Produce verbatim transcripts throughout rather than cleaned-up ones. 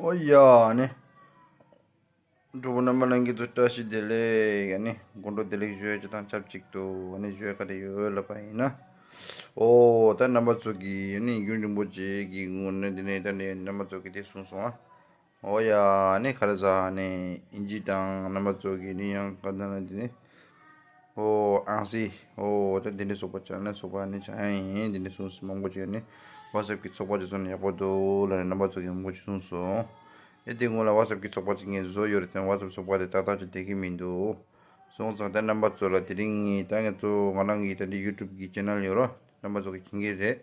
ཨོ་ཡ་ནི། གྲོགས་པོ་རྣམ་པ་ལྷན་རྒྱས་ཚོ་བཀྲ་ཤིས་བདེ་ལེགས། ཨ་ནི་དགོང་དྲོ་བདེ་ལེགས་ཞུ་ཡ་ཅི་དང་ཆབས་ཅིག་ཏུ་ཨ་ནི་ཞུ་ཡ་ག་རེ་ཡོད་ལབ་པ་ཡིན་ན། ཨོ་ད་རྣམ་པ་ཚོ་གིས་ཨ་ནི་རྒྱུན་རིང་པོ་ཅིག་གི་སྔོན་ནས་འདི་ནས་ད་ནས་རྣམ་པ་ཚོ་གིས་དེ་གསུངས་སོང་ཨ། ཨོ་ཡ་ཨ་ནི་ག་རེ་ཟ་ཨ་ནི་ཨིན་ཇི་དང་རྣམ་པ་ཚོ་གིས་ནི་ཡང་ག་ད་ན་འདི་ནས། ཨོ་ཨང་སི། ཨོ་ད་འདི་འདྲའི་ཚོགས་པ་ཅག་ན་ཚོགས་པ་ནི་ཅག་ཡང་ཡིན། འདི་འདྲའི་གསུངས་སོང་མང་པོ་ཅིག་ནི་ཝ་ཊི་སེབ་ཀྱི་ཚོགས་པ་ཅིག་བཙུགས་ན་ཡག་པོ་འདུག་ལབ་ནས་རྣམ་པ་ཚོ་གིས་མང་པོ་ཅིག་གསུངས་སོང་། ཨེ་དེ་སྔོན་ལ་ཝ་ཊི་སེབ་ཀྱི་ཚོགས་པ་ཅིག་ངས་བཟོས་ཡོད་རེད་དེ་ཝ་ཊི་སེབ་ཚོགས་པ་དེ་ཏག་ཏག་ཅིག་བསྡད་ཀྱི་མི་འདུག་སོང་ཙང་ད་རྣམ་པ་ཚོ་ལ་དེ་རིང་ངས་ད་ང་ཚོ་ང་རང་གི་ད་འདི་ཡུ་ཊུབ་གི་ཅེ་ནལ་ཡོད་རོ། རྣམ་པ་ཚོ་གིས་མཁྱེན་གྱི་རེད།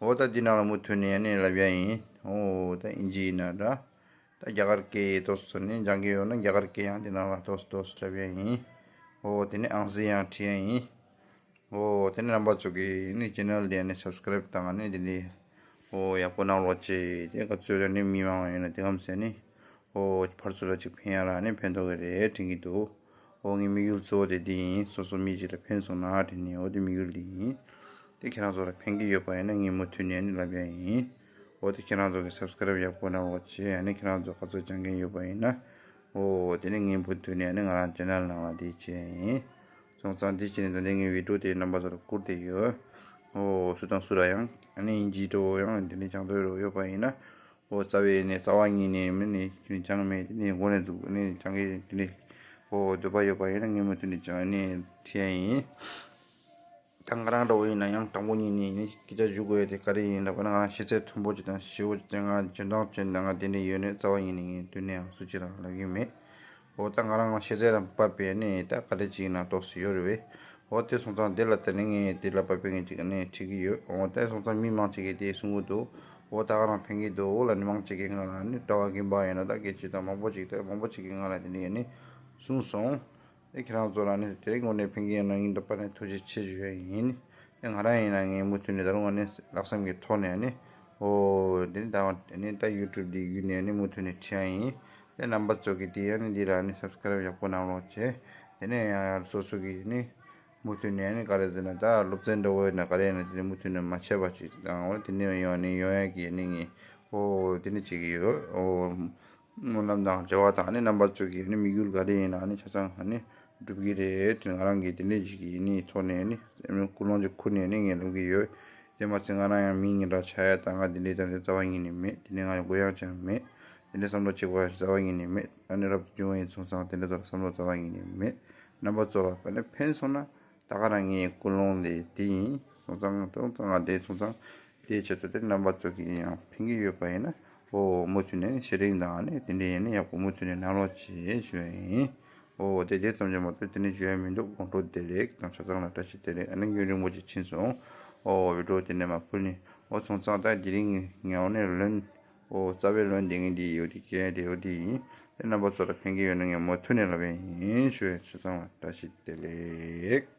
ཨོ་ད་འདི་ནང་ལ་མུ་མཐུད་ནས་ཡང་ནས་ལབ་ཡ་ཡིན། ཨོ་ད་ཨིན་ཇི་ཡིན་ན་འདྲ། ད་རྒྱ་གར་སྐད་ཏོག་ཙམ་ནས་སྦྱང་གི་ཡོད་ན་རྒྱ་གར་སྐད་ཡང་དེ་ནང་ལ་ཏོག་ཙམ་ཏོག་ཙམ་སླེབས་ཡ་ཡིན། ཨོ་དེ་ནས་ཨང་སི་ཡང་བྲིས་ཡ་ཡིན། ཨོ་དེ་ནས་རྣམ་པ་ཚོ་གིས་ནི་ཅེ་ནལ་དེ་ནས་སབ་སི་ཀ་རེབ་བཏང་ནས་དེ་ནས་ཨོ་ཡག་པོ་གནང་རོགས་བྱེད། དེ་ག་ཚོད་ནས་མི་མང་བ་ཡོད་ན་དེ་གམ་ཟེར་ནི་ཨོ་ཕར་ཚུར་ལ་ཅིག་ཕན་ཡ་ལ་ནི་ཕན་ཐོགས་ཀྱི་རེད་དྲན་གྱི་འདུག་ཨོ་ངའི་དམིགས་ཡུལ་གཙོ་བོ་དེ་འདི་ཡིན། སོ་སོ་མི་གཅིག་ལ་ཕན་སོང་ན་དྲན་ནས་ཨོ་དེ་དམིགས་ཡུལ་འདི་ཡིན། དེ་ཁྱེད་རང་ཚོ་ལ་ཕན་གྱི་ཡོད་པ་ཡིན་ན་ངས་མུ་མཐུད་ནས་ནི་ལབ་ཡ་ཡིན། འོ་དེ་ཁྱེད་རང་ཚོ་གི་སབ་སི་ཀ་རེབ་ཡག་པོ་གནང་རོགས་བྱེད། ཨ་ནི་ཁྱེད་རང་ཚོ་ག་ཚོད་སྦྱང་མཁན་ཡོད་པ་ཡིན་ན། འོ་དེ་ནི་ངས་མུ་མཐུད་ནས་ཨ་ནི་ང་རང་ཅེ་ནལ་ནང་ལ་དེ་བྱས་ཡིན། སོང་ཙང་དེ་བྱས་ནས་ད་ལྟ་ངའི་བི་ཌིའོ་དེ་རྣམ་པ་ཚོ་ལ་བསྐུར་ཏེ་ཡོད། འོ་སུ་དང་སུ་ལ་ཡང་ཨ་ནི་ཨིན་ཇི་འགྲོ་ཡང་དེ་ནི་སྦྱང་འདོད་རོགས་ཡོད་པ་ཡིན་ན། འོ་རྩ་བའི་ནས་རྩ་བ་ཉིད་ནས་མི་ནི་སྦྱང་མེད་དེ་ནི་མགོ་ནས་འཛུགས་ནི་སྦྱང་གི་དེ་ནི། འོ་འདོད་པ་ཡོད་པ་ཡིན་ན་ངས་མུ་མཐུད་ནས་སྦྱང་ནི་བྱས་ཡིན། ད་ང་རང་འདྲ་བོ་ཡིན་ན་ཡང་དང་པོ་ཉིད་ནས་ནི་སྐད་ཆ་ཞུ་དགོས་ཡ་དེ་ག་རེ་ཡིན་ལབ་ན་ང་རང་ཤེས་ཚད་མཐོན་པོ་ཅིག་དང་ཞེ་པོ་ཅིག་དང་ང་འཇོན་ཐང་ཅན་དང་ང་དེ་འདྲ་ཡོད་ནས་རྩ་བ་ཉིད་ནས་ངས་དུས་ནས་ཡང་སུ་ཅིག་ལ་ལབ་ཀྱི་མེད། འོ་ད་ང་རང་ང་ཤེས་ཚད་ལ་བབས་པའི་ནི་ད་ག་རེ་ཅིག་ཡིན་ན་ཏོག་ཙམ་ཡོད་རེད་བས། འོ་དེ་སོང་ཙང་དེ་ལ་ད་ནི་ངས་དེ་ལ་བབས་པའི་ངས་ཅིག་ནས་ཁྲིད་ཀྱི་ཡོད། འོ་དེ་སོང་ཙང་མི་མང་ཅིག་གིས་དེ་གསུང་གི་འདུག་འོ་ད་ང་རང་ཕན་གྱི་འདུག་འོ་ལ་ནི་མང་ཅིག་གིས་ང་ལ་ནི་ལྟ་བ་རྒན་པ་ཡིན་ན་ད་སྐད་ཆ་དང་མང་པོ་ཅིག་ད་མང་པོ་ཅིག་གིས་ང་ལ་དེ་འདྲ་ཡིན་ནི་གསུངས་སོང་། ཨེ་ཁྱེད་རང་ཚོ་ལ་ནི་དེ་རིང་དངོས་གནས་ཕན་གྱི་ཡོད་ན་ངས་འདོད་པ་ནས་ཐུགས་རྗེ་ཆེ་ཞུ་ཡ་ཡིན། ཨེ་ང་རང་ཡིན་ན་ངས་མུ་མཐུད་ནས་ད་རུང་ཨ་ནི་ལྷག་བསམ་གྱི་ཐོག་ནས་ཨ་ནི་ཨོ་དེ་ནི་ད་ཨ་ནི་ད་ཡུ་ཊུབ་འདི་བརྒྱུད་ནས་ཨ་ནི་མུ་མཐུད་ནས་ཁྲིད་ཡ་ཡིན། དེ་རྣམ་པ་ཚོ་གིས་དེ་ཨ་ནི་འདི་ལ་ཨ་ནི་སབ་སི་ཀ་རེབ་ཡག་པོ་གནང་རོགས་བྱེད། དེ་ནས་ཡང་ཡང་སོ་སོ་གིས་ཨ་ནི་མུ་མཐུད་ནས་ཨ་ནི་ག་རེ་ཟེར་ན་ད་སློབ་ཚན་འདྲ་བོ་ཡིན་ན་ག་རེ་ཡིན་ན་དེ་ནི་མུ་མཐུད་ནས་མ་ཆད་པ་ཅིག་དང་འོ་དེ་ནས་ཡང་ཨ་ནི་ཡོང་ཡ་གི་ཨ་ནི་ངས་ཨོ་དེ་ནི་བྱེད་ཀྱི་ཡོད་ཨོ། སྨོན་ལམ་དང་བྱ་བ་དང་ནི་རྣམ་པ་ཚོ་གི་ནི་དམིགས་ཡུལ་ག་རེ་ཡིན་ན་ནི་ཆ་ཚང་ནི་འགྲུབ་ཀྱི་རེད། ང་རང་གི་དེ་འདྲ་ཞིག་གི་ནི་ཐོག་ནས་ནི་ཀུན་སློང་ཅིག་ཁུར་ནས་ནི་ངས་ལབ་ཀྱི་ཡོད། དེ་མ་ཚད་ང་རང་ཡང་མི་ཉིད་འདྲ་ཆགས་ཡ་དང་ང་དེ་འདྲའི་དང་རྩ་བ་ཉིད་ནས་མེད། དེ་ནི་ང་ཡང་དགོས་ཡག་ཅང་མེད། དེ་འདྲའི་བསམ་བློ་གཅིག་པ་རྩ་བ་ཉིད་ནས་མེད། ཨ་ནི་རབ་ཏུ་བྱུང་བ་ཡིན་སོང་ཙང་དེ་འདྲ་ཚོར་བསམ་བློ་རྩ་བ་ཉིད་ནས་མེད། རྣམ་པ་ཚོ་ལ་ཕན་སོང་ན། ད་ག་རང་ངའི་ཀུན་སློང་དེ་དེ་ཡིན། སོང་ཙང་དོན་དང་ང་དེ་སོང་ཙང་དེའི་ཆེད་དུ་དེ་རྣམ་པ་ཚོ་གིས་ཡང་ཕན་གྱི་ཡོད་པ་ཡིན་ན་ཨོ་མུ་མཐུད་ནས་ཤེས་རིག་དང་ནི་དེ་འདྲའི་ཡིན་ན་ཡག་པོ་མུ་མཐུད་ནས་གནང་རོགས་བྱེད་ཞུ་ཡ་ཡིན། ཨོ་དེ་དེ་ཙམ་གྱིས་མ་གཏོགས་དེ་ནས་ཞུ་ཡ་མི་འདུག་དགོང་དྲོ་བདེ་ལེགས་དང་ཆ་ཚང་ལ་བཀྲ་ཤིས་བདེ་ལེགས། ཨ་ནི་རྒྱུན་རིང་པོ་ཅིག་ཕྱིན་སོང་། ཨོ་བི་ཌིའོ་དེ་ནས་མ་ཕུལ་ནི་ཨོ་སོང་ཙང་ད་དེ་རིང་ངས་ངའི་ངོས་ནས་ལོན་ཨོ་རྩ་བའི་ལོན་དེ་ངས་འདི་ཡོད་དེ་ཁྱེད་དེ་ཡོད་དེ་ཡིན། དེ་རྣམ་པ་ཚོ་ལ་ཕན་གྱི་ཡོད་ན་ངས་མུ་མཐུད་ནས་ལབ་ཡ་ཡིན་ཞུ་ཡ། ཆ་ཚང་ལ་བཀྲ་ཤིས་བདེ་ལེགས།